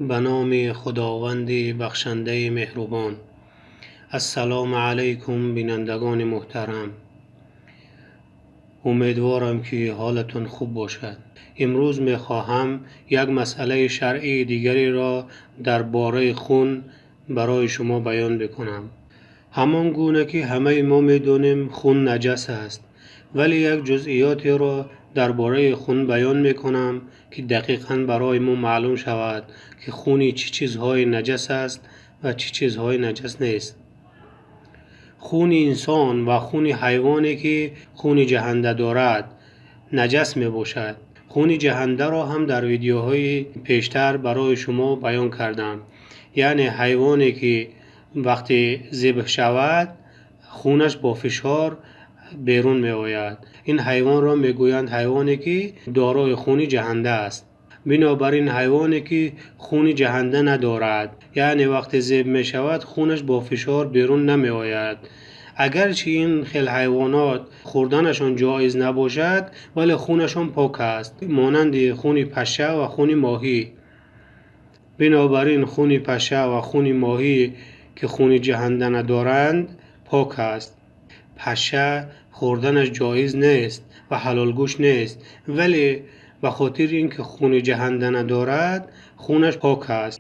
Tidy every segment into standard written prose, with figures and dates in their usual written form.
Ба номи Худованди бахшандаи меҳрубон. Ассалому алайкум, бинандагони муҳтарам. Умедворам, ки ҳолатон хуб бошад. Имрӯз мехоҳам як масъалаи шаръии дигареро дар бораи хун барои шумо баён бикунам. Ҳамон гуна ки ҳамаи мо медонем, хун наҷас аст, вале як ҷузъиётеро дар бораи хун баён мекунам, ки дақиқан барои мо маълум шавад, ки хуни чӣ чизҳое наҷас аст ва чӣ чизҳое наҷас нест. Хуни инсон ва хуни ҳайвоне, ки хуни ҷаҳанда дорад, наҷас мебошад. Хуни ҷаҳандаро ҳам дар видеоҳои пештар барои шумо баён кардам, яъне ҳайвоне, ки вақте зибҳ шавад, хунаш бо фишор берун меояд. Ин ҳайвонро мегӯянд ҳайвоне, ки дорои хуни ҷаҳанда аст. Бинобар ин, ҳайвоне, ки хуни ҷаҳанда надорад, яъне вақте зибҳ мешавад, хунаш бо фишор берун намеояд, агарчи ин хел ҳайвонот хӯрданашон ҷоиз набошад, вале хунашон пок аст, монанди хуни паша ва хуни моҳӣ. Бинобар ин, хуни паша ва хуни моҳӣ, ки хуни ҷаҳанда надоранд, пок аст. Паша хӯрданаш ҷоиз нест ва ҳалолгӯшт нест, вале ба хотири ин ки хуни ҷаҳанда надорад, хунаш пок аст.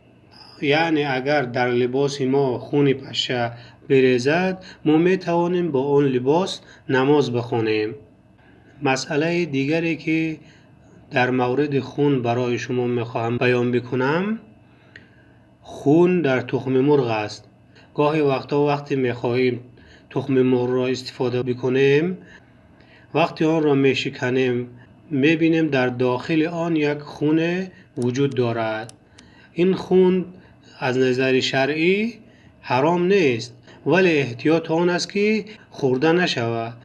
Яъне агар дар либоси мо хуни паша бирезад, мо метавонем бо он либос намоз бихонем. Масъалаи дигаре, ки дар мавриди хун барои шумо мехоҳам баён бикунам, хун дар тухми мурғ аст. Гоҳе вақтҳо, вақте мехоҳем тухми мурғро истифода бикунем, вақте онро мешиканем, мебинем, дар дохили он як хуне вуҷуд дорад. Ин хун аз назари шаръӣ ҳаром нест, вале эҳтиёт он аст, ки хӯрда нашавад.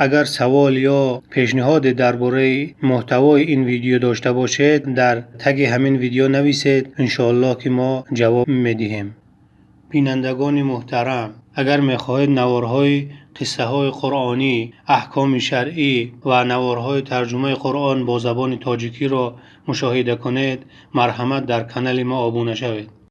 Агар савол ё пешниҳоде дар бораи муҳтавои ин видео дошта бошед, дар таги ҳамин видео нависед, иншоаллоҳ, ки мо ҷавоб медиҳем. Бинандагони муҳтарам, агар мехоҳед наворҳои қиссаҳои қуръонӣ, аҳкоми шаръӣ ва наворҳои тарҷумаи Қуръон бо забони тоҷикиро мушоҳида кунед, марҳамат, дар канали мо обуна шавед.